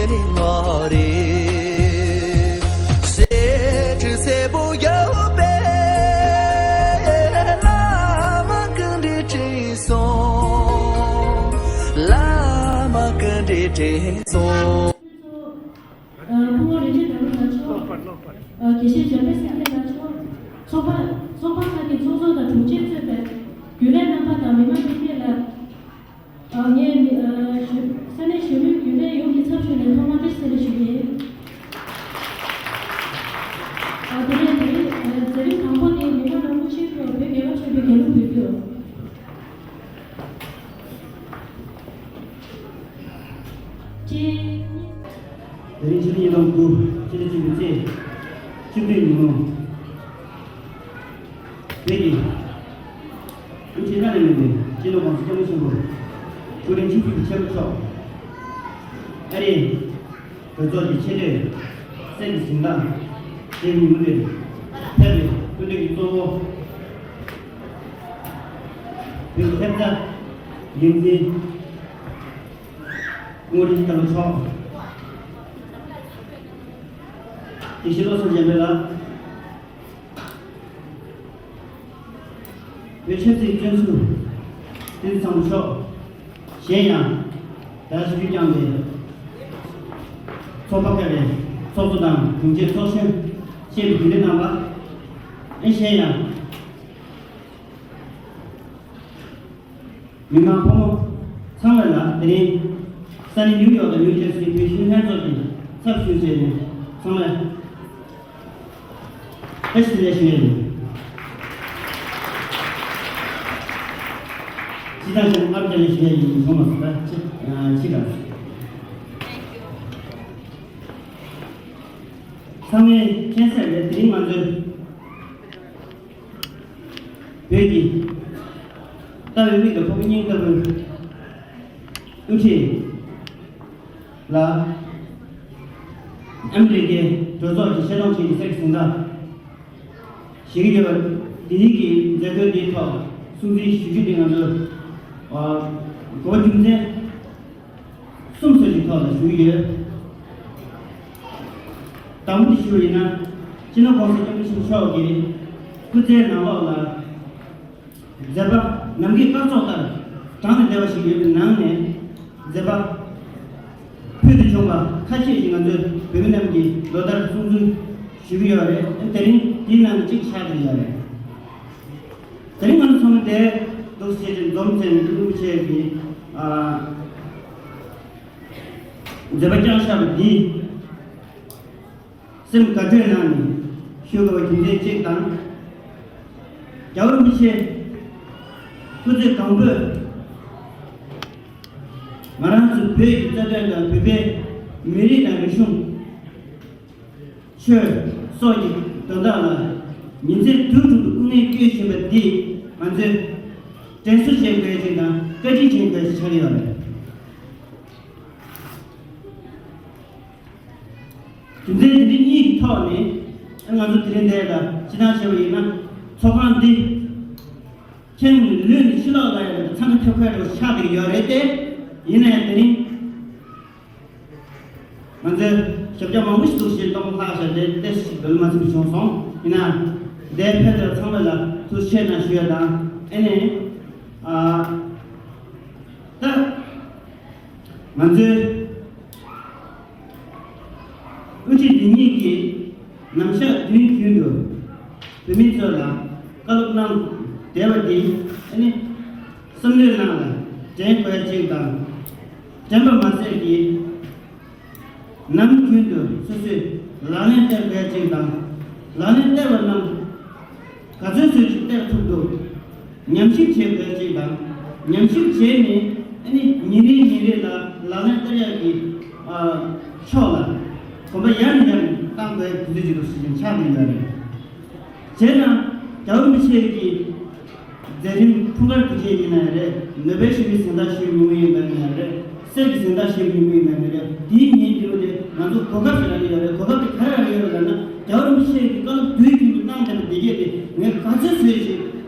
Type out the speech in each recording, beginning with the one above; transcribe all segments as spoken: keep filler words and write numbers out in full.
ངོ་རེ། གསེར་ཁྲི་སེར་པོ་ཡོད་པའི་བླ་མ་ཀུན་འདྲེན་དྲིན་སོང་། བླ་མ་ཀུན་འདྲེན་དྲིན་སོང་། ཨ། སྐུ་ངོ་རིན་ཆེན་དར་ལོ་ལགས་མཆོག་ཨ། དགེ་བཤེས་འཇམ་དཔལ་སེང་གེ་ལགས་མཆོག་ཚོགས་པ། ཚོགས་པ་ཁག་གི་ཚོགས་གཙོ་དང་དྲུང་ཆེ་གཙོས་པའི་རྒྱུན་ལས་རྣམ་པ་དང་མི་མང་སྤྱི་འཐུས་ལགས། ཨ། ངས་མི། ཨ། གཞོན། ས་གནས་གཞོན་ནུའི་རྒྱུན་ལས་ཡོངས་ཀྱི་ཚབ་ཞུས་ནས་ཐོག་མར་བཀྲ་ཤིས་བདེ་ལེགས་ཞུ་གི་ཡིན། ཨ། དེ་ནས་དེ་རིང་། ཨ། མཛད་རིམ་དང་པོ་ནི་མི་དབང་རིན་པོ་ཆེ་མཆོག་བོད་རྒྱལ་ཁབ་ཆེན་པོའི་རྒྱལ་གླུ་འབུལ་རྒྱུ། ཅེས། དེ་རིང་ཕྱི་ཚེས་ཉིས་སྟོང་དགུ། ཕྱི་ཚེས་གཅིག་པའི་ཚེས། ཆིག་སྟོང་ཉིན་མོ། བོད་ཀྱི་དབུ་ཁྲིད་བླ་ན་མེད་པའི་སྤྱི་ནོར་༸གོང་ས་༸སྐྱབས་མགོན་ཆེན་པོ་སྐུ་ཕྲེང་བཅུ་གཅིག་པའི་ཆེན་པོ་མཆོག་ཨ་རིའི་གྲོས་ཚོགས་ཀྱི་ཆེས་མཐོའི་གསེར་གྱི་གཟེངས་རྟགས་ཅན་ཉིན་མོ་འདིར་ཕེབས་པའི་སྐུ་མདུན་གྱི་གཙོ་བོ། བོད་ཀྱི་ཐེབས་རྩ་འགན་འཛིན་སྐུ་ངོ་རིན་ཆེན་དར་ལོ་མཆོག་དགེ་བཤེས་བློ་བཟང་འཇམ་དཔལ་ལགས། བོད་ཆབ་སྲིད་བཙོན་ཟུར་བསྟན་འཛིན་བཟང་པོ་མཆོག་གཞན་ཡང་། ད་ཞུ་རྒྱུ་བསྐྱངས་ཏེ། ཚོགས་པ་ཁག་གི་ཚོགས་གཙོ་དང་དྲུང་ཆེ་ཚོགས་གཞོན་བཅས་ཀྱི་རྒྱུན་ལས་རྣམ་པ། ཨེ། གཞན་ཡང་། མི་མང་ཕོ་མོ་ཚང་མ་ལ་དེ་རིང་ས་གནས་ནིའུ་ཡོག་དང་ནིའུ་ཇར་སིའི་བོད་གཞོན་ལྷན་ཚོགས་ཀྱི་ཚབ་ཞུས་བྱས་ནས་ཚང་མ་བཀྲ་ཤིས་བདེ་ལེགས་ཞུ་ཡས་ཡིན། སྤྱི་བཏང་ཞལ་ནས་ཨ་བཀྲ་ཤིས་བདེ་ལེགས་ཞུ་ཡས་ཡིན་གསུངས་པ་སོང་ད་ཅི་ཨ་ཅི་དང་། ཚང་མས་མཁྱེན་གསལ་རེད། དེ་རིང་ང་ཚོའི་བོད་ཀྱི་ལྟ་བའི་མིག་དང་ཕོ་བའི་སྙིང་ལྟ་བུའི་དབུ་ཁྲིད་ལ་ཨ་མི་རི་ཀའི་གྲོས་ཚོགས་ཀྱི་ཆེ་མཐོང་ཅན་གྱི་གསེར་གྱི་གཟེངས་རྟགས་ཞུ་གི་ཡོད་པ། དེ་རིང་གི་མཛད་སྒོའི་འདིའི་ཐོག་སྲུང་བརྩི་ཞུ་རྒྱུ་དེ་ང་ཚོ་ཨ་གོ་བ་རྒྱུ་མཚན་གསུམ་ཙམ་གྱི་ཐོག་ལ་ཞུ་གི་ཡོད། དང་པོ་དེ་ཞུ་བ་ཡིན་ན། སྤྱི་ནོར་༸གོང་ས་༸སྐྱབས་མགོན་ཆེན་པོ་མཆོག་གི་སྐུ་ཚེའི་ནང་ལོགས་ལ། མཛད་པ་ནམ་མཁའི་སྐར་ཚོགས་ལྟར་བགྲངས་ཏེ་བསྡད་པ་ཞིག་ཡོད་པའི་ནང་ནས། མཛད་པ་ཕུལ་དུ་བྱུང་བ་ཁ་ཤས་ཤིག་ང་ཚོས་བོད་མི་རྣམས་ཀྱིས་ལོ་ལྟར་སྲུང་བརྩི་ཞུ་གི་ཡོད་རེད། དེ་རིང་དེའི་ནང་ནས་གཅིག་ཆགས་བསྡད་ཡོད་རེད། དེ་རིང་ང་ཚོ་ཚང་མ་དེ་འདུག་སེ་བྱས་ཏེ་འཛོམས་ཚེ་ནི་ཀུན་རིན་པོ་ཆེ་གི་ཨ་མཛད་པ་བསྐྱངས་བཞག་པ་འདི་སེམས་དགའ་སྤྲོའི་ངང་ནས་ཞུ་དགོས་པ་རྒྱུ་མཚན་གཅིག་དང་། རྒྱལ་བ་རིན་པོ་ཆེ་སྐུ་ཚེ་གང་པོས་ང་རང་ཚོ་བོད་ཀྱི་རྩ་དོན་དང་བོད་པའི་མི་རིགས་དང་རིག་གཞུང་། ཆོས་སོགས་ཀྱི་དོན་དག་ལ་ཉིན་མཚན་དུས་དྲུག་ཏུ་སྐུ་ངལ་བསྐྱོན་བཞིན་པ་འདིས་ང་ཚོས་དྲན་གསོ་བྱེད་དགོས་ཅིག་དང་བཀའ་དྲིན་ཆེན་དགོས་ཅིག་ཆགས་ཀྱི་ཡོད་རེད། རྒྱུ་མཚན་འདི་འདྲ་གཉིས་ཀྱི་ཐོག་ནས་ང་ཚོ་དེ་རིང་འདིར་ལ་སྤྱི་བཏང་བྱས་པ་ཡིན་ན་ཚོགས་ཁང་འདི་ཁྱེད་ནས་ལུས་ནས་ཕྱི་ལོགས་ལ་ཡང་འཚང་ཁ་ཐེབས་ཁ་འདྲ་བོ་ཆགས་བསྡད་ཀྱི་ཡོད་རེད་དེ། ཡིན་ན་ཡང་དེ་རིང་ང་ཚོས་ཞབས་བཀྱག་མང་པོ་ཞིག་འདུག་བཞིན་གཏོང་ལྷག་བྱས་ཏེ་ཏོག་ཙམ་ཞིག་འབུལ་མ་ཚུགས་པ་བྱུང་སོང་། ཡིན་ན་འདིར་ཕེབས་པ་ཚང་མ་ལ་ཐུགས་རྗེ་ཆེ་གནང་ཞུ་ཡ་དང་། ཨ་ནི་ཨ་ད་ང་ཚོའི་དབུ་ཁྲིད་འདི་ཉིད་ཀྱིས་ནམ་ཞག་དུས་རྒྱུན་དུ་བོད་མི་ཚོ་ལ་བཀའ་སློབ་གནང་བསྡད་པ་འདི་ཨ་ནི་བསམ་བློའི་ནང་ལ་དྲན་དགོས་ཡ་གཅིག་དང་། དྲན་པ་མ་ཟད་ཀྱི་ནམ་རྒྱུན་དུ་སོ་སོས་ལག་ལེན་བསྟར་དགོས་ཡ་གཅིག་དང་། ལག་ལེན་བསྟར་བ་རྣམས་ག་ཚོད་ཚོད་ཅིག་བསྟར་ཐུབ་འདུག་ཉམས་ཞིབ་བྱེད་དགོས་ཅིག་དང་། ཉམས་ཞིབ་བྱས་ནས་ཨ་ནི་ཉིན་རེ་ཉིན་རེ་ལ་ལག་ལེན་བསྟར་ཡག་གི་ཨ་ཕྱོགས་ལ་གོམ་པ་ཡང་ནས་ཡང་ནས་བཏང་དགོས་དུས་ཚོད་ཅིག་ཏུ་ཞིག་ཆགས་བསྡད་ཡོད་རེད། བྱས་ན་རྒྱལ་བ་རིན་པོ་ཆེ་གི་མཛད་རིམ་འཁྲུངས་སྐར་དུས་ཆེན་ཡིན་ན་རེད། ནོ་བེལ་ཞི་བདེའི་གཟེངས་རྟགས་བཞེས་པའི་ཉིན་མོ་ཡིན་པ་ཡིན་ན་རེད། གསེར་གྱི་གཟེངས་རྟགས་བཞེས་པའི་ཉིན་མོ་ཡིན་ན་རེད། དེའི་ཉིན་དེ་རུ་དེ་ང་ཚོ་གོ་སྐབས་ཤིག་རག་གི་ཡོད་རེད། གོ་སྐབས་དེ་ག་རེ་རག་གི་ཡོད་རེད་ལབ་ན། རྒྱལ་བ་རིན་པོ་ཆེ་གི་བཀའ་སློབ་དུས་རྒྱུན་དུ་གནང་བསྡད་པ་འདི་གས་དེ་ངས་ག་ཚོད་བཟོས་ཤིག་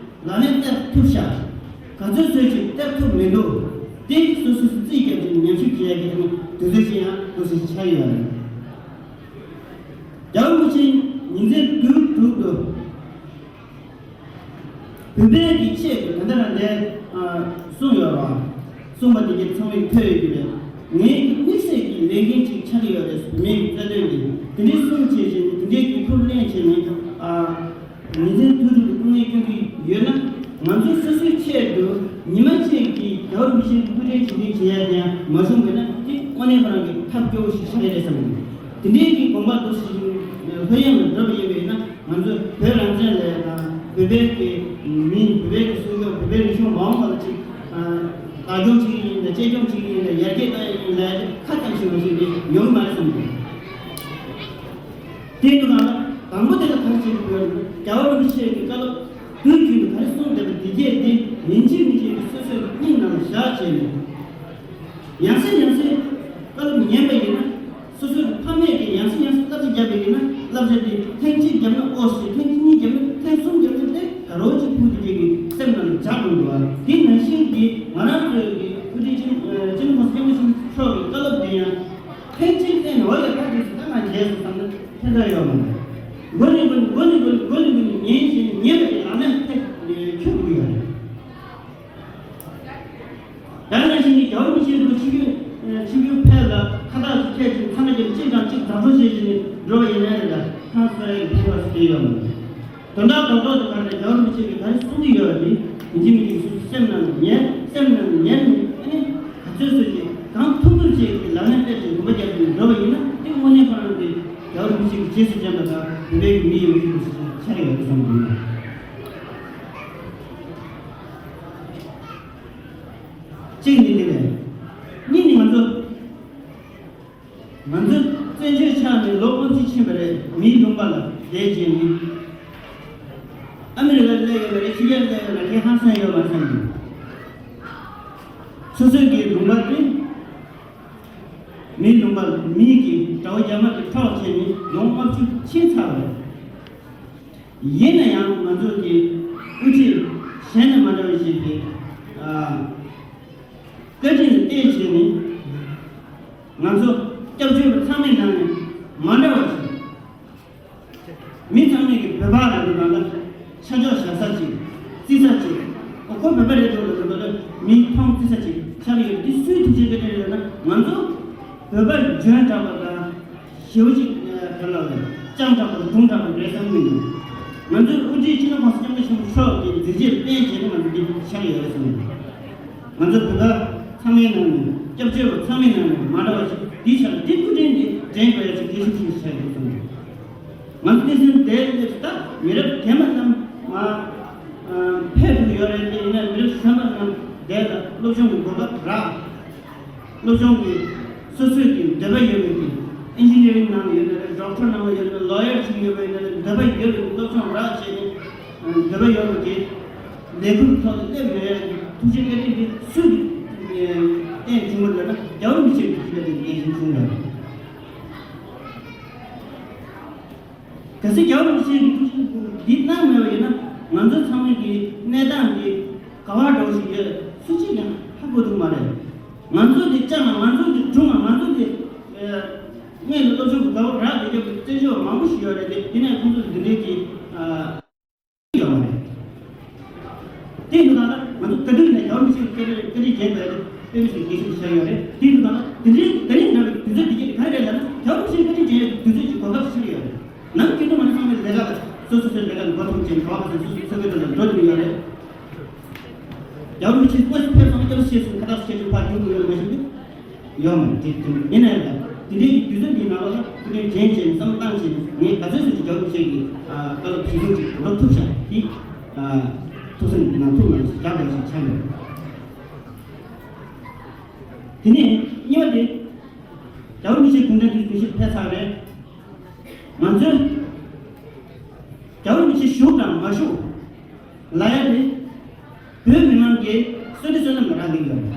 ལག་ལེན་བསྟར་ཐུབ་ཤག་ག་ཚོད་བཟོས་ཤིག་བསྟར་ཐུབ་མི་འདུག་དེ་སོ་སོ་སོ་རྩིས་བརྒྱབ་ནས་ཉམས་ཞིབ་བྱེད་ཡ་གི་ཨ་ནི་ དུས་ཚོད་ཅིག་ཡང་འདུག་སེ་ཆགས་ཡོད་རེད། རྒྱལ་བ་རིན་པོ་ཆེ་ཉིན་མཚན་དུས་དྲུག་ཏུ་བོད་པའི་གི་ཆེད་དུ་ད་ལྟ་རང་འདས་གསུངས་ཡོད་རེད་བ། གསུངས་པ་དེ་གའི་ཚང་མས་ཐོས་ཡོད་ཀྱི་རེད། ངའི་དམིགས་བསལ་གྱི་ལས་འགན་ཅིག་ཆགས་ཀྱི་ཡོད་རེད། བོད་མིའི་རྩ་དོན་གྱི་དེ་འདྲའི་གསུང་བྱས་བྱས་ནས་དེ་འདྲའི་གི་ཐུགས་ལེན་བྱས་ནས་ཉིན་མཚན་དུས་དྲུག་ཏུ་སྐུ་ངལ་སྐྱོན་གྱི་ཡོད་ན། ང་ཚོ་སོ་སོའི་ཆེད་དུ་ཉི་མ་གཅིག་གི་རྒྱལ་བ་རིན་པོ་ཆེའི་སྐུ་ཕྲེང་བྱེད་ལས་བྱེད་ཡ་དེ་ཡང་མ་བྱུང་བས་ན། དེ་དངོས་གནས་ཁོ་རང་གི་ཐབས་སྐྱོ་བོ་ཞིག་ཆགས་ཀྱི་རེད་བསམ་གྱི་འདུག་དེ་འདྲའི་གི་དགོངས་པ་འདུག་སེ་ལྷོད་གཡེང་ལ་འགྲོ་བ་ཡིན་པས་ན། ང་ཚོ་བོད་རང་བཙན་ལས་དང་བོད་པའི་གི་མི་བོད་པའི་གི་སྲུང་སྐྱོབ་བོད་པའི་རིག་གཞུང་མ་འོངས་པ་ལ་ཅིག་བདག་སྐྱོང་བྱེད་ཀྱི་ཡིན་ལ་གཅེས་སྐྱོང་བྱེད་ཀྱི་ཡིན་ལ་ཡར་རྒྱས་གཏོང་ཡ་ཡིན་ལ་ཁ་ཙམ་ཞིག་མ་ཞིག་དེ་ཡོང་གི་མ་རེད་བསམ་གྱི་འདུག་དེ་ཡིན་དུས་གང་ལ་དང་པོ་དེ་ལ་ག་རེ་བྱེད་དགོས་རེད། རྒྱལ་བ་རིན་པོ་ཆེ་གི་བཀའ་སློབ་དུས་རྒྱུན་དུ་ག་རེ་གསུངས་བསྡད་པ་དེ་གས་དེ་ཡིན་གཅིག་མིན་གཅིག་གི་སོ་སོའི་སྙིང་ནང་ལ་བཞག་བྱས་ནས། ཡང་སེ་ཡང་སེ་བཀའ་སློབ་ཉན་པ་ཡིན་ན། སོ་སོའི་ཕ་མས་ཀྱི་ཡང་སེ་ཡང་སེ་བསླབ་བྱ་བརྒྱབ་པ་ཡིན་ན། བསླབ་བྱ་དེ་ཐེངས་གཅིག་བརྒྱབ་ན་ཨོ་ཞེས། ཐེངས་གཉིས་བརྒྱབ་ན། ཐེངས་གསུམ་བརྒྱབ་ན་དེ་ད་རོགས་ཀྱི་ཕུགས་དེ་གས་ཀྱི་སེམས་ནང་ལ་འཇགས་འགྲོ་འདུག་དེ་ནང་བཞིན་གྱི་ང་རང་ཚོའི་གི་དབུ་ཁྲིད་སྤྱི་ནོར་གོང་ས་སྐྱབས་མགོན་ཆེན་པོ་མཆོག་གི་བཀའ་སློབ་དེ་ཡང་། ཕལ་ཆེར་བལྟས་ནས་འོ་ཡ་ད་དེ་སུ་ད་ང་རྗེས་སུ་བསམ་ན་ཕན་ཐོགས་ཡོད་མ་རེད། མགོ་ནས་མགོ་ནས་མགོ་ནས་མགོ་ནས་མགོ་ནས་མགོ་ནས་ཉན་བཞིན་ཉན་པ་དེ་ལག་ལེན་ཐེབས་འཁྱོལ་དགོས་ཡོད་རེད། ད་ནང་བཞིན་གྱི་རྒྱལ་བ་རིན་པོ་ཆེ་ལོ་ཆིག་སྟོང་ཆིག་སྟོང་ཕལ་ལ་ཁ་བཏགས་སུ་འཁྱེར་ཞིང་ཚང་མ་གཅིག་དང་གཅིག་བདག་པོ་བྱེད་བཞིན་འགྲོ་བ་ཡིན་ན་རེད། ད་ཧང་སང་ཡག་གི་ཕན་ཐོགས་སུ་ཡོད་མ་རེད། དོན་དག་རྡོག་རྡོག་དེ་ག་རེ་རྒྱལ་བ་རིན་པོ་ཆེ་གིས་ག་རེ་གསུང་གི་ཡོད་པ་དེ་ཡིན་གཅིག་མིན་གཅིག་སོ་སོའི་སེམས་ནང་ལ་ཉར། སེམས་ནང་ལ་ཉར་ནས་ཨ་ནི་ག་ཚོད་ཚོད་ཀྱིས་གང་ཐུབ་ཐུབ་ཅིག་གིས་ལག་ལེན་བསྟར་ཞིང་དགོངས་པ་བརྒྱབ་ནས་འགྲོ་བ་ཡིན་ན། དེ་དངོས་གནས་ཁོ་རང་གི་རྒྱལ་བ་རིན་པོ་ཆེ་གི་རྗེས་སུ་འབྲངས་པ་དང་བོད་པའི་མི་ཡི་མི་ཚེ་འདི་ཆགས་ཡོད་པ་བསམ་གྱི་ཡོད། གཅིག་ནི་དེ་རེད། གཉིས་ནི་ང་ཚོ། ང་ཚོ་བཙན་བྱོལ་ཆགས་ནས་ལོ་ལྔ་བཅུ་ཕྱིན་པ་རེད། མིའི་ལུང་པ་ལ་བསྡད་བྱས་ནས། ཨ་མི་རི་ཀར་སླེབས་ཡོད་པ་རེད། ཕྱི་རྒྱལ་སླེབས་ཡོད་པ་རེད། ཧང་སང་ཡོད་མ་བསམ་གྱི། སོ་སོའི་གི་ལུང་པ་དེ། མིའི་ལུང་པ་ལ་མིའི་གི་དགྲ་བོ་རྒྱ་དམར་གྱིས་འཕྲོག་བྱས་ནས་ལོ་ལྔ་བཅུ་ཕྱིན་ཚར་བ་རེད། ཡིན་ན་ཡང་ང་ཚོ་གི་དབུ་ཁྲིད་གཞན་ནས་མ་འདྲ་བ་ཞིག་གི་ཨ། བཀའ་དྲིན་ལ་བརྟེན་བྱས་ནས། ང་ཚོ་སྐྱབས་བཅོལ་བ་ཚང་མའི་ནང་ནས་མ་འདྲ་བ་ཞིག་མི་ཚང་མས་ཀྱི་བོད་པ་རེད་འདུག་ལ། ཆ་འཇོག་བྱ་ས་ཅིག་བརྩི་ས་ཅིག་ཨོ་ཁོ་བོད་པ་རེད་འདུག་ལ་འདུག་ལ་མི་མཐོང་བརྩི་ས་ཅིག་ཆགས་ཡོད། འདི་སུའི་ཐུགས་རྗེ་བཀའ་དྲིན་རེད་ན། ང་ཚོ་བོད་པ་འཇོན་དྲགས་པ་དང་། ཞེ་པོ་ཅིག་ཨ་ག་ལ་བས་སྤྱང་དྲགས་པ་དང་གདུང་དྲགས་པ་རེད་བསམ་གྱི་མི་འདུག་ང་ཚོའི་དབུ་ཁྲིད་སྤྱི་ནོར་གོང་ས་སྐྱབས་མགོན་ཆེན་པོ་མཆོག་གི་མཛད་རྗེས་ལ་བརྟེན་བྱས་ནས་ང་ཚོ་འདི་ཆགས་ཡོད་རེད་བསམ་གྱི་འདུག་ང་ཚོ་བོད་པ་ཚང་མའི་ནང་ནས། སྐྱབས་བཅོལ་བ་ཚང་མའི་ནང་ནས་མ་འདྲ་བ་ཞིག་འདི་ཆགས་ལ། འདི་སྐུ་དྲིན་འདི་དྲན་དགོས་ཡ་ཅིག་གལ་ཆེན་ཞིག་ཆགས་ཡོད་བསམ་གྱི་འདུག་ང་ཚོ་བསྟན་སྲིད་དེ་སླེབས་ད་མི་རབས་རྗེས་མ་རྣམས་མ་ཕེབས་ཐུབ་ཡོད་རེད་དེ། ཡིན་ན་མི་རབས་གཞོན་པ་རྣམས་དེ་ལ་སློབ་སྦྱོང་གི་གོ་སྐབས་རག་སློབ་སྦྱོང་གི་སོ་སོའི་གི་འདོད་པ་ཡོད་པའི་གི་ཨིན་ཇི་ནི་རིང་ནང་ཡོད་ན་རེད། ཌོག་ཊར་ནང་ཡོད་ན་རེད། ལོ་ཡར་ཅིག་ཡོད་པ་ཡིན་ན་རེད། འདོད་པ་ཡོད་པའི་སློབ་སྦྱོང་རག་བྱས་ནས་འདོད་པ་ཡོད་པའི་གི་ལས་ཁུངས་ཐོག་ཏུ་སླེབས་ཡོད་ཡ་གི་ཐུགས་རྗེ་བཀའ་དྲིན་འདི་སུ་གི་བརྟེན་བྱུང་བ་རེད་ན། རྒྱལ་བ་རིན་པོ་ཆེ་གི་ཐུགས་རྗེ་བཀའ་དྲིན་འདི་བརྟེན་བྱུང་བ་རེད། གལ་སྲིད་རྒྱལ་བ་རིན་པོ་ཆེ་གི་ཐུགས་རྗེ་འདི་གནང་མེད་པ་ཡིན་ན། ང་ཚོ་ཚང་མ་གི་གནས་སྟངས་འདི་ག་བ་འགྲོ་བཞིན་ཡོད་སུ་གཅིག་ཀྱང་ཧ་གོ་ཐུབ་མ་རེད། ང་ཚོ་འདི་སྤྱང་ང་ང་ཚོ་འདི་གྲུང་ང་ང་ཚོ་འདི་ཨ་སྔོན་ལ་སློབ་སྦྱོང་གི་དགའ་བོ་རག་བསྡད་རྒྱུ་གི་བཙན་བྱོལ་བ་མང་པོ་ཞིག་ཡོད་རེད་དེ། དེ་ནས་ཁོང་ཚོ་འདི་འདྲའི་གི་ཨ། ཡོད་མ་རེད། དེ་ཡིན་དུས་ད་ལྟ་ང་ཚོ་བཀའ་དྲིན་ནས་རྒྱལ་བ་རིན་པོ་ཆེ་གི་བཀའ་དྲིན་བཀའ་དྲིན་རྒྱལ་དགོས་རེད། དཔེ་མི་སྲིད་གལ་ཆེན་པོ་ཆགས་ཡོད་རེད། དེ་ཡིན་དུས་ད་ལྟ་དེ་འདྲའི་དེ་རིང་འདྲ་བའི་དུས་ཚོད་འདི་ག་རེ་རེད་ལབ་ན། རྒྱལ་བ་རིན་པོ་ཆེ་གི་བཀའ་དྲིན་རྒྱལ་ཡག་གི་དུས་ཚོད་ཅིག་གོ་སྐབས་ཤིག་ཆགས་ཡོད་རེད། ནམ་རྒྱུན་དུ་ང་ཚོ་ཚང་མས་ལས་ཀ་ལ་སོ་སོ་སོའི་ལས་ཀ་ལ་འགོ་ཐུག་ཅིང་གྲོགས་པ་ཚོ་སོ་སོའི་ས་ཁུལ་དུ་ལ་འགྲོ་བསྡད་ཡོད་རེད། རྒྱལ་བ་རིན་པོ་ཆེ་དངོས་སུ་ཕེབས་སོང་ན་སྐྱབས་སུ་མཆི་སོང་། ཁ་བཏགས་སུ་མཆི་སོང་། ཕར་རྒྱུག་དགོས་ཡོད་མ་གཞི་འདུག་ཡོད་མ་རེད། དེ་དེ་ཡིན་ན་ཡང་དེ་འདྲའི་གི་དུས་ཚོད་འདིའི་ནང་ལོགས་ལ་ཐུགས་ཕན་གྱིས་བྱས་ནས་བསམ་བློ་བཏང་བྱས་ནས། ངས་ག་ཚོད་ཙམ་གྱི་རྒྱལ་བ་རིན་པོ་ཆེ་གི་ཨ་བཀའ་སློབ་གཞིར་བཟུང་ཅིག་འགྲོ་ཐུབ་ཤག་དེ་ཨ་ཐུགས་སེམས་ནང་ཐུགས་ནང་བཞག་དགོས་ཤིག་ཆགས་ཡོད། དེ་ནས་གཉིས་པ་དེ། རྒྱལ་བ་རིན་པོ་ཆེ་གུང་ཁྲན་ཏང་གི་དགོངས་གཞི་ཕེབས་ཚར་རེད། ང་ཚོས་རྒྱལ་བ་རིན་པོ་ཆེ་བཞུགས་དང་མ་བཞུགས་ལབ་ཡ་དེ་བོད་མི་མང་གི་བསོད་བདེ་བསོད་ནམས་ལ་རག་ལས་ཡོད་རེད།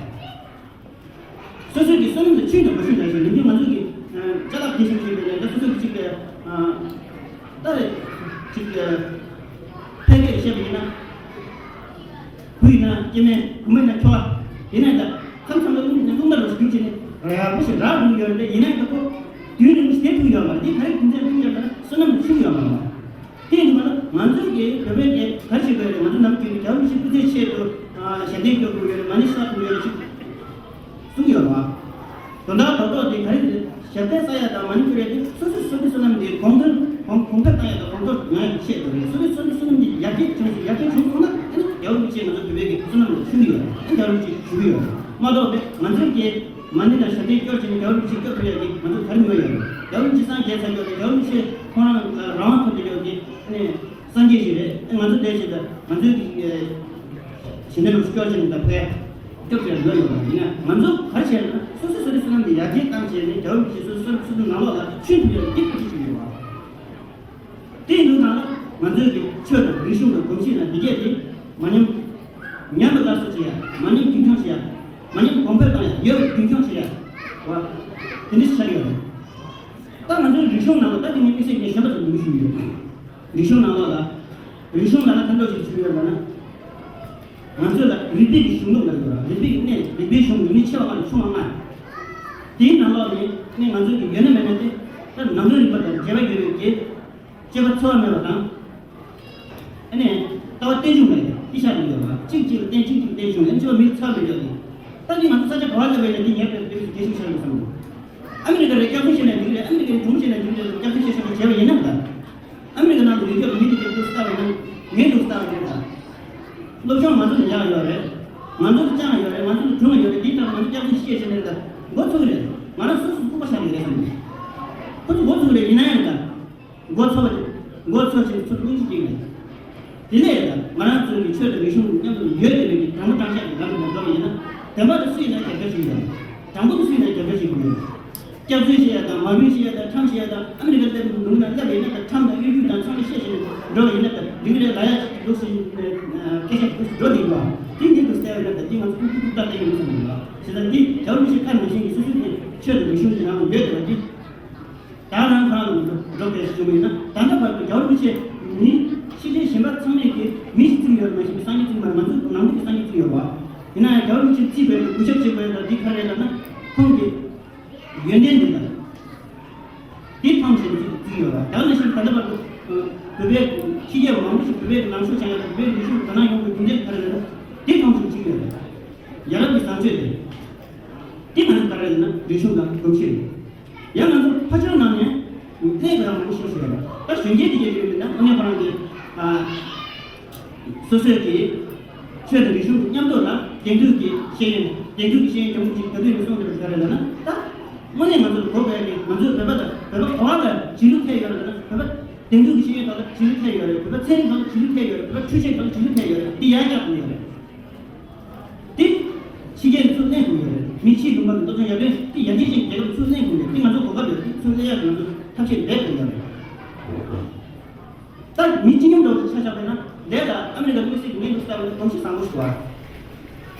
སོ་སོའི་གི་བསོད་ནམས་ལ་ཆུད་དང་མ་ཆུད་ལ་ཞིག་ལས་འགན་ང་ཚོ་གི་ཅ་ལག་དེ་བཞིན་ཞིག་ལས་ད་སོ་སོ་གི་ཅིག་གི་ད་རེ་ཅིག་གི་ཕལ་སྐད་བཤད་པ་ཡིན་ན། བུ་ཡིན་ན་སྐྱེ་དམན། བུ་མོ་ཡིན་ན་ཁྱོ་ག་ཡིན་ན། ད་ཁམས་ཚང་མ་རླུང་རླུང་རྟ་རུ་ཞིག་བྱས་ནས་ར་ཡ་ ཞིག་རག་འགྲོ་གི་ཡོད་རེད། ཡིན་ན་ཡང་ཁོ་དུས་རིང་ཞིག་དེ་ཐུག་ཡོད་མ་རེད། འདི་ག་རེ་རྒྱུ་མཚན་ཐུག་ཡོད་ན་བསོད་ནམས་ཆུང་ཡོད་མ་རེད། དེ་ཡིན་དུས་ང་ཚོ་གི་བོད་པའི་གི་ག་རེ་བྱེད་དགོས་རེད། ང་ཚོ་ནམ་རྒྱུན་རྒྱལ་བ་རིན་པོ་ཆེ་སྐུ་ཚེ་ཆེད་དུ་ཞབས་བརྟན་སྐྱོར་དགོས་ཡོད་རེད། མ་ཎི་བསགས་དགོས་ཡོད་རེད་ཅིག་གསུངས་ཡོད་རེད་བ། དོན་དག་རྡོག་རྡོག་དེ་ག་རེ་རེད། ཞབས་བརྟན་བསགས་ཡ་དང་མ་ཎི་བསྐུར་ཡ་དེ་སོ་སོའི་བསོད་བདེ་བསོད་ནམས་དེ་གོང་ཐོན་གོང་གོང་འཕེལ་བཏང་ཡ་དང་གོང་མཐོར་ཡོང་ཡ་ཆེད་དུ་རེད། སོ་སོའི་བསོད་བདེ་བསོད་ནམས་དེ་ཡར་རྒྱས་བྱུང་སོང་། ཡར་རྒྱས་བྱུང་སོང་ན་ཨ་ནི་རྒྱལ་བ་རིན་པོ་ཆེ་ང་ཚོ་བོད་པའི་གི་བསོད་ནམས་ལ་ཕྱུག་གི་ཡོད་རེད། ཨ་ནི་རྒྱལ་བ་རིན་པོ་ཆེ་ཞུ་གི་ཡོད་རེད། མ་གཏོགས་པའི་ང་ཚོའི་གི་མ་ཎི་དང་ཞབས་བརྟན་སྐྱོར་བྱས་ནས་རྒྱལ་བ་རིན་པོ་ཆེ་སྐྱོབ་ཐུབ་ཡ་གི་ང་ཚོ་ག་རེ་ཉོ་ཡ་རེད། རྒྱལ་བ་རིན་པོ་ཆེ་སངས་རྒྱས་ཚར་ཡོད་རེད། རྒྱལ་བ་རིན་པོ་ཆེ་ཁོང་རང་ལ་རང་དབང་ཐོབ་བསྡད་ཡོད་གི་ཨ་ནི་སངས་རྒྱས་ཤིག་རེད། ཨ་ང་ཚོ་བསྡད་བྱས་ད་ང་ཚོའི་གི་ཞི་བདེ་ལ་སྐྱོར་བྱས་ནས་ད་ཕེ་སྐྱོབ་བྱས་ལོས་ཡོད་པ་ཡིན་ན། ང་ཚོ་ག་རེ་བྱས་ན་སོ་སོའི་བསོད་བདེ་བསོད་ནམས་དེ་ཡར་རྒྱས་བཏང་བྱས་ནས་རྒྱལ་བ་རིན་པོ་ཆེ་སོ་སོའི་སོ་སོའི་ནང་ལོགས་ལ་ཆུད་ཐུབ་ཡ་གི་ཐབས་ཤེས་ཡོད་པ། དེ་ཡིན་དུས་ད་ང་ཚོའི་གི་ཆོས་དང་རིག་གཞུང་དང་གོམས་གཤིས་དང་འདི་གས་དེ་མ་ཉམས། ཉམས་པ་སླར་གསོ་བྱེད་ཡ། མ་ཉམས་རྒྱུན་འཁྱོངས་བྱེད་ཡ། མ་ཉམས་གོང་འཕེལ་བཏང་ཡ། ཡོད་པ་རྒྱུན་འཁྱོངས་བྱེད་ཡ། བ། དེ་འདྲ་ཞིག་ཆགས་ཡོད་རེད། ད་ང་ཚོའི་རིག་གཞུང་ནང་ལ་ད་དེ་ནི་དམིགས་བསལ་ངས་གཞན་པ་ཚོ་མི་ཞུ་ཡོད། རིག་གཞུང་ནང་ལོགས་ལ། རིག་གཞུང་ལ་ན་ཕན་ཐོགས་ཤིག་ཞུ་ཡོད་ལ་ན། ང་ཚོ་ལ་རིག་པའི་གི་གཞུང་ལུགས་ལ་ཡོད་ར། རིག་པའི་གི་གནས། རིག་པའི་གཞུང་ཡུལ་ནི་ཆེ་བ་ལྔ་ཆུང་བ་ལྔ། དེའི་ནང་ལོགས་ནས་ནི་ང་ཚོ་གི་ཡོད་ན་མེད་ན་དེ་ད་ནང་དོན་རིག་པ་དང་འབྲེལ་བ་ཡོད་པའི་གི་དཔྱད་པ་འཚེ་བ་མེད་པ་དང་། ཨ་ནི་ལྟ་བ་རྟེན་འབྱུང་མེད་པའི་ཤ་རིག་ཡོད་པ། གཅིག་གཅིག་ལ་བརྟེན་གཅིག་གཅིག་རྟེན་འབྱུང་ཡང་འཆི་བ་མིའི་ཚབ་མི་འགྲོ་གི། ད་འདི་ང་ཚོ་ས་ཆ་ག་བ་སླེབས་པ་ཡིན་ན་འདི་ངས་དཔེ་དཔེ་དགེ་ཞིག་བྱ་དགོས་བསམ་གི། ཨ་མི་རི་ཀ་རེད་སྐྱག་རྫུན་བཤད་ན་འགྲིག་རེད། ཨ་མི་རི་ཀ་རེད་སྒྲུང་བཤད་ན་འགྲིག་རེད། སྐྱག་རྫུན་བཤད་བཤད་པ་བྱས་པ་ཡིན་ན་ད། ཨ་མི་རི་ཀ་ནང་དུ་ཡུལ་སྐྱོབ་མི་དེ་གའི་འདུག་སྟབས་ཡིན་ན་ངའི་འདུག་སྟབས་རེད་ད། སློབ་སྦྱོང་ང་ཚོ་ལ་ཡག་ཡོད་རེད། ང་ཚོ་ལ་སྤྱང་ཡོད་རེད། ང་ཚོ་ལ་སྒྲུང་ཡོད་རེད། འདི་ལྟར་ང་ཚོ་སྐྱག་རྫུན་བཤད་བཤད་ནས་ད་མགོ་ཚོས་རེད། ང་རང་སོ་སོ་ལྐུགས་པ་ཆགས་ཀྱི་རེད་བསམ་གི། ཁོ་ཚོ་མགོ་ཚོས་རེད། ཡིན་ན་ཡང་ད། མགོ་ཚོས་རེད། མགོ་ཚོས་བྱས་ཚུར་སྙིང་རྗེ་སྐྱེ་གི་རེད། དེ་ལས་ད་ང་རང་ཚོའི་གི་ཆོས་དང་རིག་གཞུང་མཉམ་དུ་ཡོད་བསྡད་པའི་གི་དྲང་པོ་དྲང་བཞག་གི་ལམ་དུ་མ་འགྲོ་བ་ཡིན་ན། བདེན་པ་དེ་སུ་ཡིན་ན་རྒྱབ་སྐྱོར་བྱེད་ཀྱི་ཡོད་རེད། དྲང་པོ་དེ་སུ་ཡིན་ན་རྒྱབ་སྐྱོར་བྱེད་ཀྱི་ཡོད་རེད། སྐྱག་རྫུན་བཤད་ཡ་དང་། མ་དངུལ་བཤད་ཡ་དང་། ཁྲམ་བཤད་ཡ་དང་། ཨ་མི་རི་ཀ་སླེབས་ནས་ལུང་ན་སླེབས་ཡིན་ན་ད་ཁྲམ་དང་གཡོ་སྒྱུ་དང་ཚང་མ་བཤད་བྱས་ནས་འགྲོ་བ་ཡིན་ན་ད་འགྲིག་གི་རེད་ལབ་ཡ་ཅིག་འདུག་སེ་སྐད་ཆ་འདུག་སེ་འགྲོ་བསྡད་ཡོད་པ། དེ་འདི་འདུག་སེ་བྱས་ཡོད་ན་ད་འདི་ང་ཚོ་ཏུག་ཏུག་ཏུག་ཏག་ཏག་ཡིན་བསམ་གྱི་ཡོད། བྱས་ཙང་འདི་རྒྱལ་བ་རིན་པོ་ཆེ་བཀའ་ནང་བཞིན་གྱི་སོ་སོའི་དེ་ཆོས་དང་རིག་གཞུང་གི་ནང་ཡོད་བསྡད་པ་འདི། ད་ནང་ཁང་ལ་འགྲོ་འགྲོ་དགོས་ཞེས་བྱུང་བ་ཡིན་ན། ད་ལྟ་བར་དུ་རྒྱལ་བ་རིན་པོ་ཆེ་ནི་ཕྱི་རྒྱལ་གཞན་པ་ཚང་མས་ཀྱི་མི་ཞིག་བརྩི་གི་ཡོད་རེད། མ་གཞི་སངས་རྒྱས་བརྩི་གི་མ་རེད། ང་ཚོ་ནང་ཁུལ་གྱི་སངས་རྒྱས་བརྩི་གི་ཡོད་རེད་བ། ཡིན་ན་ཡང་རྒྱལ་བ་རིན་པོ་ཆེ་བརྩིས་པའི་གུས་ཞབས་བྱེད་དགོས་ཡ་ད་འདི་ག་རེ་ལབ་ན། ཁོང་གི་ཡོན་ཏན་འདི་དང་། འདི་ཐམས་ཅད་ཀྱི་བརྩི་གི་ཡོད་རེད། ད་ནང་བཞིན་ད་ལྟ་བར་དུ་བོད་པའི་ཕྱི་རྒྱལ་མང་པོ་ཞིག་བོད་པའི་ནང་ཆོས་སྦྱང་ཡ་དང་། བོད་པའི་རིག་གཞུང་དོ་སྣང་ཡོང་དགོས་རྒྱུ་མཚན་ག་རེ་ལབ་ན། འདི་ཐམས་ཅད་བརྩི་གི་ཡོད་རེད། ཡ་རབས་ཀྱི་བཟང་སྤྱོད་དེ། འདི་ང་ཚོ་ག་རེ་ལབ་ན་རིག་གཞུང་དང་གོམས་གཤིས་རེད། ཡང་ང་ཚོ་ཕ་ཆོས་ནང་ནས་གནས་དགོས་ཡག་མང་པོ་ཞིག་ཡོད་རེད། ད་གཞོན་སྐྱེས་དེ་གས་ཡོད་ན་དངོས་གནས་ཁོ་རང་གི་ཨ་སོ་སོའི་གི་ཆོས་དང་རིག་གཞུང་མཉམ་དུ་ལ་དེང་དུས་ཀྱི་ཤེས་ཡོན། དེང་དུས་ཀྱི་ཤེས་ཡོན་སྦྱོང་གི་ཅིག་ག་དུས་ནས་གསུངས་བསྡད་པ་ག་རེ་ལབ་ན། ད་དངོས་གནས་ང་ཚོ་ལ་གོ་དགོས་ཡག་གི་ང་ཚོའི་བོད་པ་དང་བོད་པ་ག་བ་ལ་རྗེས་ལུས་ཐེབས་ཡོད་རེད་ལབ་ན། བོད་པ་དེང་དུས་ཀྱི་ཤེས་ཡོན་སྦྱོང་ལ་རྗེས་ལུས་ཐེབས་ཡོད་རེད། བོད་པ་ཚན་རིག་སྦྱོང་ལ་རྗེས་ལུས་ཐེབས་ཡོད་རེད། བོད་པ་འཕྲུལ་ཆས་སྦྱོང་ལ་རྗེས་ལུས་ཐེབས་ཡོད་རེད། འདི་ཡར་རྒྱས་གཏོང་ཡོད་རེད། དེ་ཕྱི་རྒྱལ་ཚུར་གནས་དགོས་ཡོད་རེད། མི་ཕྱིའི་ལུང་པ་གི་སློབ་སྦྱོང་ཡར་ཐོན་དེ་ཡར་རྒྱས་ཅན་རྒྱལ་ཁབ་ཚུར་གནས་དགོས་རེད། དེ་ང་ཚོ་གོ་སྐབས་ཡོད་རེད། དེ་ཚུར་གནས་ཡག་ང་ཚོ་ཐབས་ཤེས་འབད་དགོས་ཡོད་རེད། ད་མི་སྤྱི་སྙོམས་འགྲོ་ཆ་བཞག་པ་ཡིན་ན། ལས་ལ་ཨ་མི་རི་ཀ་དམིགས་བསལ་གྱི་ངས་འདུག་ལྟ་བའི་གོམས་གཤིས་བཟང་པོ་ཞིག་འདུག་ཨ།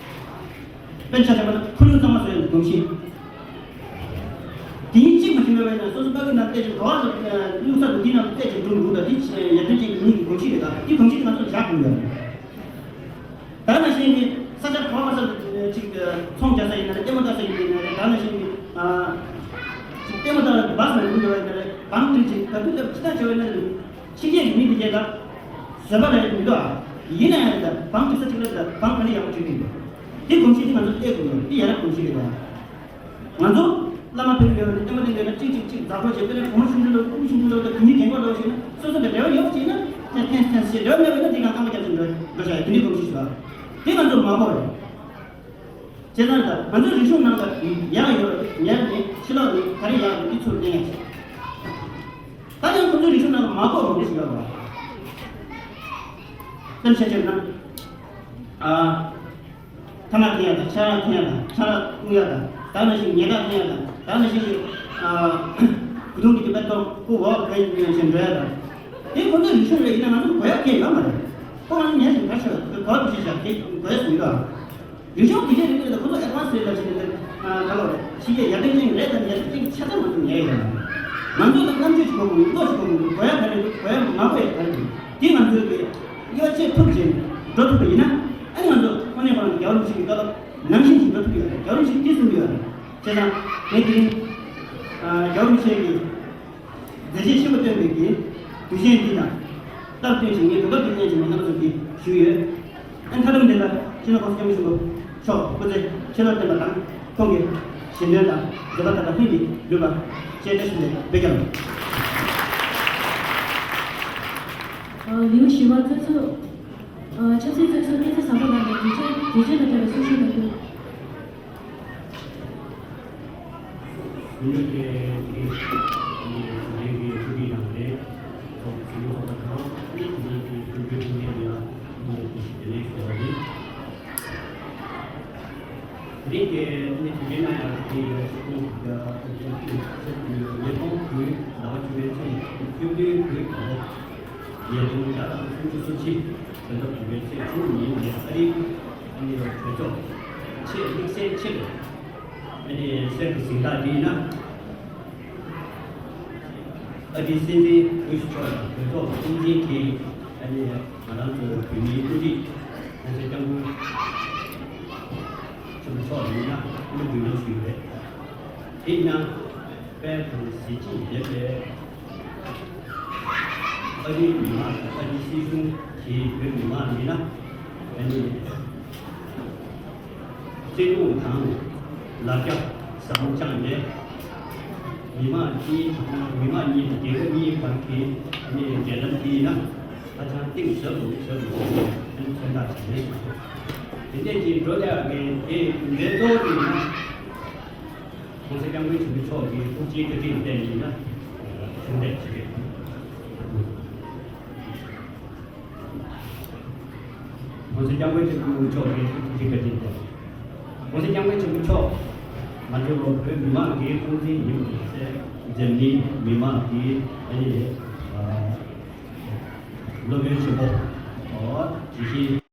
དཔེར་ཆ་བཞག་པ་ན་ཁོར་ཡུག་གཙང་མ་བཟོ་ཡག་གི་གོམས་གཤིས། དེ་ཉིད་གཅིག་མ་ཤེས་མེད་པ་ཡིན་ན། སོ་སོ་ཕ་གི་ནང་བལྟས་ཅིང་གྲོགས་ལ་གཡུག་ས་དང་དེའི་ནང་བལྟས་ཅིང་འགྲོ་མི་འདུག་ད་དེ་ཡར་ཐོན་ཅན་གྱི་མི་གི་གོམས་གཤིས་རེད། ད་དེ་གོམས་གཤིས་དེ་ང་ཚོར་བཞག་དགོས་ཡོད་རེད། ད་ནང་བཞིན་གྱི་ས་ཆ་ག་བ་ག་ས་ཅིག་ཚོང་རྒྱག་ས་ཡིན་ན་རེད། ལྟད་མོ་ལྟ་ས་ཡིན་ན་རེད། ད་ནང་བཞིན་གྱི་ཨ་ཅིག་ལྟད་མོ་ལྟ་བར་བྷ་སི་ནང་འགྲོ་བ་ཡིན་ན་རེད། བང་སྒྲིག་ཅིག་ག་དུས་སླེབས་ཅི་ལྟར་བྱས་པ་ཡིན་ན་རེད། ཕྱི་རྒྱལ་གྱི་མི་འདི་གས་ད་བཟོད་པ་རེད་མི་འདུག་ཨ། ཡིན་ན་ཡང་རེད། ད་བང་སྒྲིག་ས་ཅིག་ལ་ད་བང་ག་ལེར་ཡག་པོ་སྒྲིག་གི་འདུག་འདི་གོམས་གཤིས་འདི་ང་ཚོ་གཏད་དགོས་ཡོད། འདི་ཡ་རབས་གོམས་གཤིས་རེད་ད། ང་ཚོ་བླ་མ་ཕེབས་ཡོད་ན་ལྟད་མོ་སྟེང་ཡོད་ན་གཅིག་གཅིག་གཅིག་མཛའ་གྲོགས་བྱེད། དཔེར་ན་བུ་མོ་ཆུང་ཆུང་འདྲ་བོ་སྐུ་ཆུང་ཆུང་འདྲ་བོ་དང་དེ་མི་རྒན་གོག་འདྲ་བོ་ཞིག་ན་སོ་སོ་དང་འབྲེལ་བ་ཡོད་ཅིག་ན་ཐེངས་ཐེངས་ཐེངས་ཞེས་འབྲེལ་བ་མེད་པ་ན་འདི་གང་ཁ་མ་རྒྱབ་ཅིག་འགྲོ་འགྲོ་བྱ་ཡ། དེ་འདྲའི་གོམས་གཤིས་ཤིག་ལ། དེ་ང་ཚོ་མ་གོ་རེད། བྱས་ཙང་ད་ང་ཚོའི་རིག་གཞུང་ནང་ལ་ཡག་ཡོད་རེད། ཉར་ནས་ཕྱི་ལོགས་ནས་ག་རེ་ཡག་རེད་དེ་ཚུར་ལེན་ཡ་བྱེད། ད་ཡང་ཁོ་ཚོའི་རིག་གཞུང་ནང་ལ་མ་གོ་མང་པོ་ཞིག་ཡོད་རེད། དཔེར་ཆ་བཞག་ན། ཨ། ཐ་མག་འཐེན་ཡ་དང་། ཆང་རག་འཐེན་ཡ་དང་། ཆང་རག་བཏུང་ཡ་དང་། ད་ནང་བཞིན་ཉལ་ཐ་འཐེན་ཡ་དང་། ད་ནང་བཞིན་གྱི་ཨ་བུ་ཐུང་གི་དེ་པད་ཏོག་ཁོ་འོག་ག་ཡིན་ཞེས་འགྲོ་ཡ་དང་། དེ་ཁོ་ཚོའི་རིག་གཞུང་རེད། ཡིན་ན་ང་ཚོ་གོ་ཡ་གང་ཡང་ཡོད་མ་རེད། ཁོ་ང་ཚོ་ཉལ་ཞིང་ག་ཤོད་གོ་བ་བྱེད་བྱ་དེ་གོ་ཡ་ཟིན་ཡོད། རིག་གཞུང་དེ་གའི་རིག་གནས་དེ་ཁོ་ཚོ་ཨེ་ཌི་ཝན་སི་རེད་ལབ་བྱས་ནས་ལབ་ག་ལོ་རེད། ཕྱི་རྒྱལ་ཡར་ཐོན་ཅན་རེད་དམ། ཡར་ཐོན་ཅན་ཆ་ཚང་མ་ཚོ་ཉལ་ཡོད་རེད། ང་ཚོ་ལ་རྣམ་དཔྱོད་ཅིག་དགོས་ཀྱི་མི་འདུག་བློ་ཅིག་དགོས་ཀྱི་མི་འདུག་གོ་ཡ་ག་རེ་འདུག་གོ་ཡ་མ་གོ་ཡ་ག་རེ་འདུག་དེ་ང་ཚོའི་གི་དབྱེ་བ་ཕྱེ་ཐུབ་བྱས་ནས་འགྲོ་ཐུབ་པ་ཡིན་ན། ཨ་ནི་ང་ཚོ་དངོས་གནས་ཁོ་རང་རྒྱལ་བ་རིན་པོ་ཆེ་གི་བཀའ་སློབ་ནང་བཞིན་ཞིག་འགྲོ་ཐུབ་ཀྱི་ཡོད་རེད། རྒྱལ་བ་རིན་པོ་ཆེས་འདི་གསུངས་ཀྱི་ཡོད་རེད། བྱས་ཙང་ངས་འདི་ རྒྱལ་བ་རིན་པོ་ཆེ་གིས་མཛད་རྗེས་ཆེན་པོ་བཏོན་པའི་གི་དུས་ཆེན་འདི་དང་སྟབས་བསྟུན་ཞིང་ངས་གོ་སྐབས་འདི་ལེན་བྱས་ནས་རྣམ་པ་ཚོར་འདི་ཞུས་ཡོད། ཨ་མཐའ་མཚམས་འདི་ལ་སྤྱི་ནོར་༸གོང་ས་༸སྐྱབས་མགོན་ཆེན་པོ་མཆོག་སྐུ་ཚེ་ཁྲི་ལོ་བརྟན་པ་དང་ཁོང་གི་བཞེད་དོན་དང་མཛད་པ་མཐའ་དག་ལྷུན་གྱིས་འགྲུབ་པ་ཞེས་བཀྲ་ཤིས་བདེ་ལེགས་འབུལ་རྒྱུ་ཡིན། ལེའུ་བཞི་པ་གཙོས་ཚོགས། ཆབ་སྲིད་གཙོས་ཚོགས་སྐད་ཆ་བཟང་པོ་གནང་ནས་གྲོས་ཆོད་གྲོས་ཆོད་དང་འབྲེལ་བའི་གསུང་བཤད་གནང་རྒྱུ། གསུང་ཆོས་དེ་དེ་རིང་གི་ཚོགས་སྡེ་གི་ཐུགས་ཀྱི་ཡང་དེ་ཚོགས་ཟིན་ཚོགས་པ་དང་དེ་རིང་གི་ཐུགས་རྒྱུད་ཐུགས་ཉིད་ལ་ཐུགས་རྗེ་ཆེ་ཞུ་བ་ཡིན། དེ་རིང་གི་ནི་དུས་ཆེན་ནང་ཡང་དེ་ཡང་ཆིག་སྟོང་དགུ་བརྒྱ་ཉིས་སྟོང་དགུའི་ཟླ་བ་བཅུ་པའི་ཚེས་བཅུ་བདུན་གུང་ཐོག་ཉིས་སྟོང་བརྒྱ་དང་སུམ་ཅུ་སོ་གཅིག་བོད་ཟླ་དགུ་པའི་ཚེས་བཅུ་གཉིས་ཉིན་ཨ་རིའི་ཨ་ནི་གྲོས་ཚོགས་ཆེས་དམིགས་བསལ་ཆེད་དུ་ཨ་ནི་གསེར་གྱི་གཟེངས་རྟགས་འདི་ཡིན་ན། ཨ་རིའི་སྲིད་འཛིན་བྷུ་ཤ་མཆོག་དང་གྲོས་ཚོགས་ཀྱི་དབུ་འཛིན་གྱིས་ཨ་ནི་ང་རང་ཚོའི་བོད་མིའི་དབུ་ཁྲིད་༸གོང་ས་༸སྐྱབས་མགོན་ཆེན་པོ་མཆོག་ལ་ཡིན་ན་ཨ་ནི་འབོད་སྐུལ་ཞུས་ཡོད་རེད། དེས་ན་དཔལ་དང་གཟི་བརྗིད་ལྡན་པའི་ཨ་རིའི་མི་མང་དང་ཨ་རིའི་སྲིད་གཞུང་གིས་བོད་མི་མང་ལ་ཡིན་ན་ཨ་ནི། བརྩེ་དུང་དང་ལ་རྒྱ་ཟབ་མོ་བཅངས་ནས། མི་མང་གཉིས་དང་མི་མང་གཉིས་དང་རྒྱལ་ཁབ་གཉིས་བར་གྱི་ཨ་ནི་འབྲེལ་ལམ་དེ་ཡིན་ན་ཧ་ཅང་གཏིང་ཟབ་ཏུ་ཟབ་ཏུ་ཕྱིན་པའི་མཚོན་རྟགས་ཅིག་རེད། དེ་འདྲ་ཅིག་འགྲོ་བསྡད་པའི་དེ་རྒྱུ་མཚན་གཙོ་བོ་དེ་ཡིན་ན། ༸གོང་ས་༸སྐྱབས་མགོན་ཆེན་པོ་མཆོག་གི་ཐུགས་རྗེའི་བཀའ་དྲིན་བརྟེན་ནས་ཡིན་ན་ཕྱིན་པ་ཞིག་རེད། ༸གོང་ས་༸སྐྱབས་མགོན་ཆེན་པོ་མཆོག་གི་ཐུགས་རྗེ་བཀའ་དྲིན་དང་། ༸གོང་ས་༸སྐྱབས་མགོན་ཆེན་པོ་མཆོག་ང་ཚོའི་བོད་མི་མང་གི་དབུ་འཛིན་ཡིན་པ་མ་ཟད། འཛམ་གླིང་མི་མང་གི་ཨ་ནི་སློབ་དཔོན་ཆེན་པོ། ཇི་བཞིན་